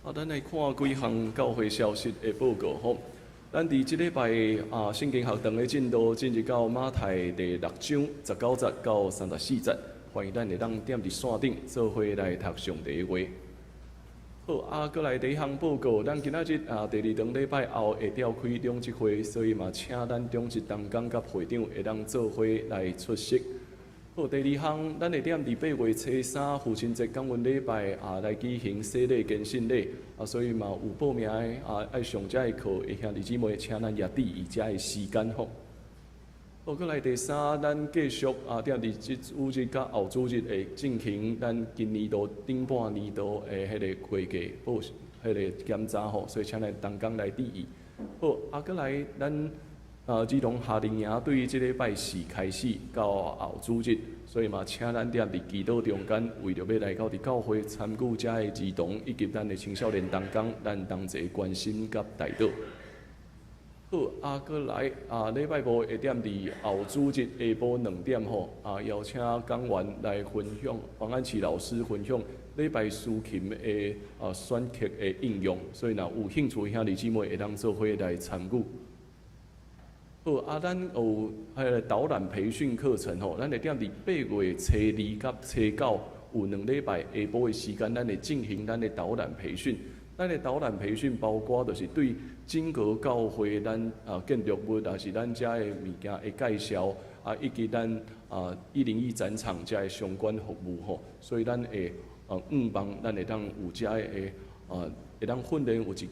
啊，咱來看幾項教會消息的報告吼。咱佇這禮拜啊，聖經學堂的進度進入到馬太第六章十九節到三十四節，歡迎咱會當踮佇線頂做伙來讀上帝的話。好，啊，閣來第一項報告，咱今仔日啊，第二堂禮拜後會調開長執會，所以嘛，請咱長執同工佮會長會當做伙來出席。好，第二項，咱會踮佇八月初三父親節感恩禮拜啊，來舉行洗禮堅信禮啊，所以嘛有報名的啊，愛上遮的課的兄弟姊妹，請咱也注意遮的時間吼。好，閣來第三，咱繼續啊，踮佇這主日佮後主日會進行咱今年度頂半年度的彼个會計報彼个檢查吼，所以請咱同工來注意。好，啊，閣來咱。啊，兒童夏令營對這禮拜四開始到後主日，所以嘛，請咱踮佇祈禱中間，為著欲來到佇教會參與遮的兒童以及咱的青少年同工，咱同齊關心佮代禱。好，啊，閣來啊，禮拜五會踮佇後主日下晡兩點吼，啊，邀請講員來分享，黃安琪老師分享禮拜司琴的啊選曲的應用，所以若有興趣的兄弟姊妹會當做伙來參與。好，啊，咱有彼个導覽培訓課程吼，咱會踮佇八月初二佮初九有兩禮拜下晡的時間，咱會進行咱的導覽培訓。咱的導覽培訓包括就是對整個教會咱啊建築物，抑是咱遮的物件的介紹，啊，以及咱啊一零一展場遮的相關服務吼。所以咱會啊向望咱會當有遮的啊會當訓練有一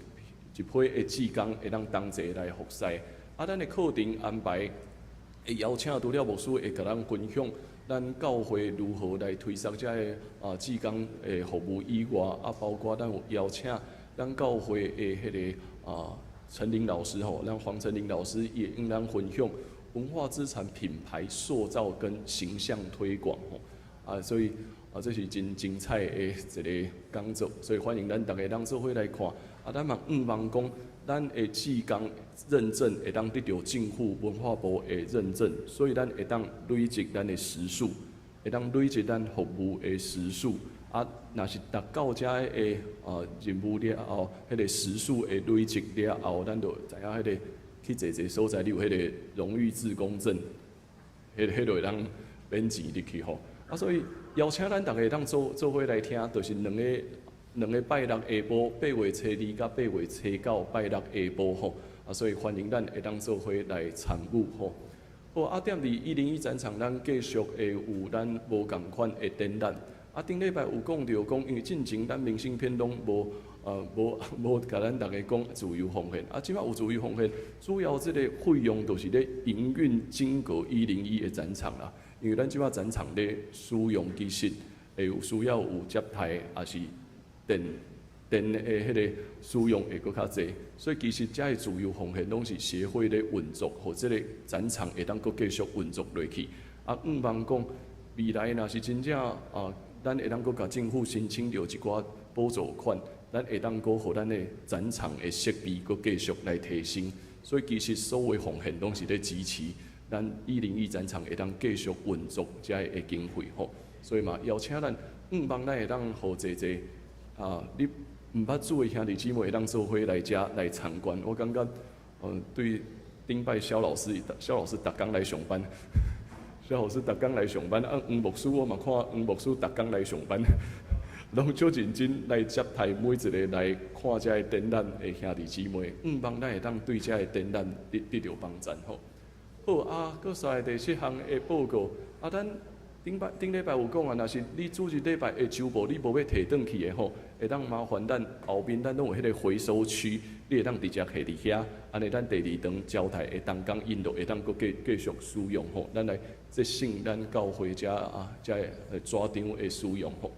一批的志工會當同齊來服侍。啊，咱的課程安排會邀請除了牧師會共咱分享，咱教會如何來推捒遮个啊志工的服務以外，啊，包括咱有邀請咱教會的彼个啊陳林老師吼，咱黃陳林老師伊會向咱分享文化資產品牌塑造跟形象推廣吼，啊，所以啊這是真精彩的一个講座，所以歡迎咱逐家人做伙來看。啊，咱嘛向望講，咱的志工認證會當得著政府文化部的認證，所以咱會當累積咱的時數，會當累積咱服務的時數。啊，若是達到遮的任務了後，彼个時數會累積了後，咱就知影彼个去濟濟所在，你有彼个榮譽志工證，彼就會當免錢入去吼。啊，所以邀請咱逐家當做做伙來聽，就是兩個拜六下晡，8月初2佮8月初9拜六下晡吼。啊，所以歡迎咱會當做伙來參與吼。好，啊，踮佇101展場，咱繼續會有咱無仝款的展覽。啊，頂禮拜有講著講，因為進前咱明信片攏無共咱逐家講自由奉獻。啊，這擺有自由奉獻，主要這個費用就是咧營運整個101的展場啦。因為咱這擺展場咧使用，其實會有需要有接待，抑是電的彼个使用會閣較濟，所以其實遮的自由奉獻攏是協會咧運作，予這个展場會當閣繼續運作落去。啊，向望講未來若是真正啊，咱會當閣共政府申請著一寡補助款，咱會當閣予咱的展場的設備閣繼續來提升。所以其實所有奉獻攏是咧支持咱101展場會當繼續運作遮个經費吼。所以嘛，邀請咱向望咱會當予濟濟啊，你毋捌主的兄弟姊妹會當做伙來遮來參觀。我感覺，對頂擺蕭老師，蕭老師逐工來上班，蕭老師逐工來上班。啊，黃牧師我嘛看黃牧師逐工來上班，攏足認真來接待每一个來看遮个展覽的兄弟姊妹。向望咱會當對遮个展覽得著幫贊吼。好啊，閣煞來第七項的報告啊，咱頂擺頂禮拜有講啊，若是你主日禮拜的周報你無欲提轉去的吼，會當麻煩咱後面咱攏有彼个回收區，你會當直接提佇遐，按呢咱第二場招待的同工𪜶就會當閣繼續使用吼，咱來節省咱教會遮啊遮个紙張的使用吼。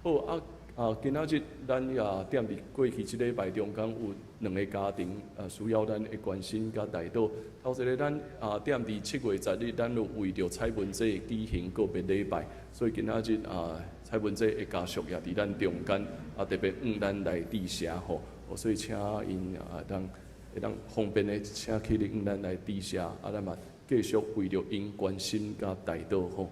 好啊啊，今仔日咱也踮佇過去這禮拜中間有兩个家庭啊需要咱的關心佮代禱。頭一个咱啊踮佇7月10日，咱有為著蔡文這舉行告別禮拜，所以今仔日啊蔡文這的家屬也佇咱中間啊特別向咱來致謝吼，所以請𪜶啊會當方便的請起來向咱來致謝，啊咱嘛繼續為著𪜶關心佮代禱吼。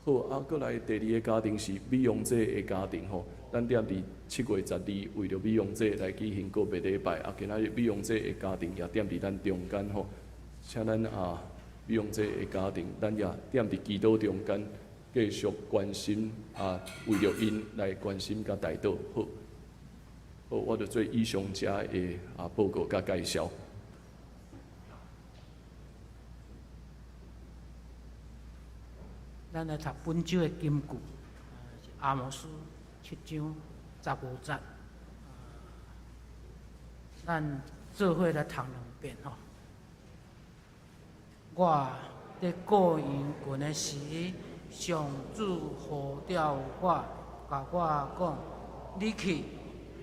好，啊，閣來第二个家庭是美容姐的家庭吼，咱踮佇7月12為著美容姐來舉行告別禮拜，啊，今仔日美容姐的家庭也踮佇咱中間吼，請咱啊美容姐的家庭，咱也踮佇祈禱中間繼續關心啊，為著𪜶來關心佮代禱。好，好，我就做以上遮的啊報告佮介紹。咱來讀本周的金句，是阿摩司7章15節。咱做伙來讀兩遍吼。我佇顧羊群的時，上主呼召我，共我講：你去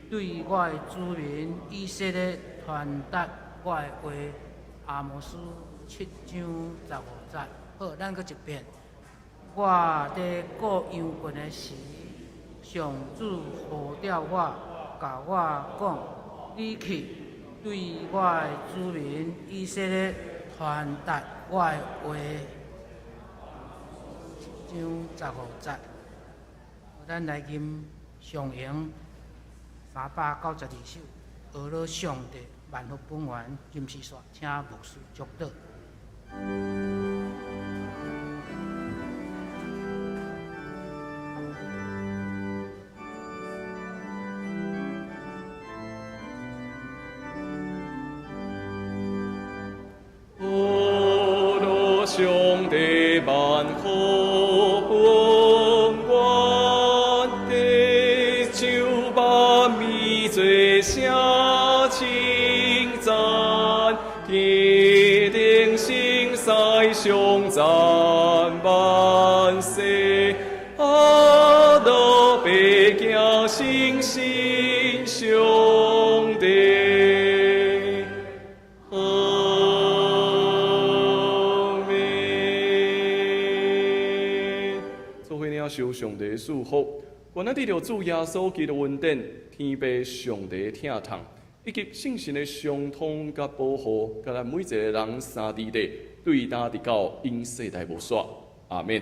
對我的子民以色列傳達我的話。阿摩司7章15節。好，咱閣一遍。我佇顧羊群的時，上主呼召我，共我講：你去對我的子民以色列傳達我的話。7章15節，咱來吟上詠392首，呵咾上帝萬福本源，金絲線，請牧師祝禱。上帝萬福本源，地酒萬美做聲稱讚，天頂聖使頌讚萬世，阿羅伯行信心相領受上帝的祝福。願咱得著主耶穌基督恩典、天父上帝疼痛，以及聖神的相通佮保護，佮咱每一个人三佇地，對今直到永世代無煞。阿們。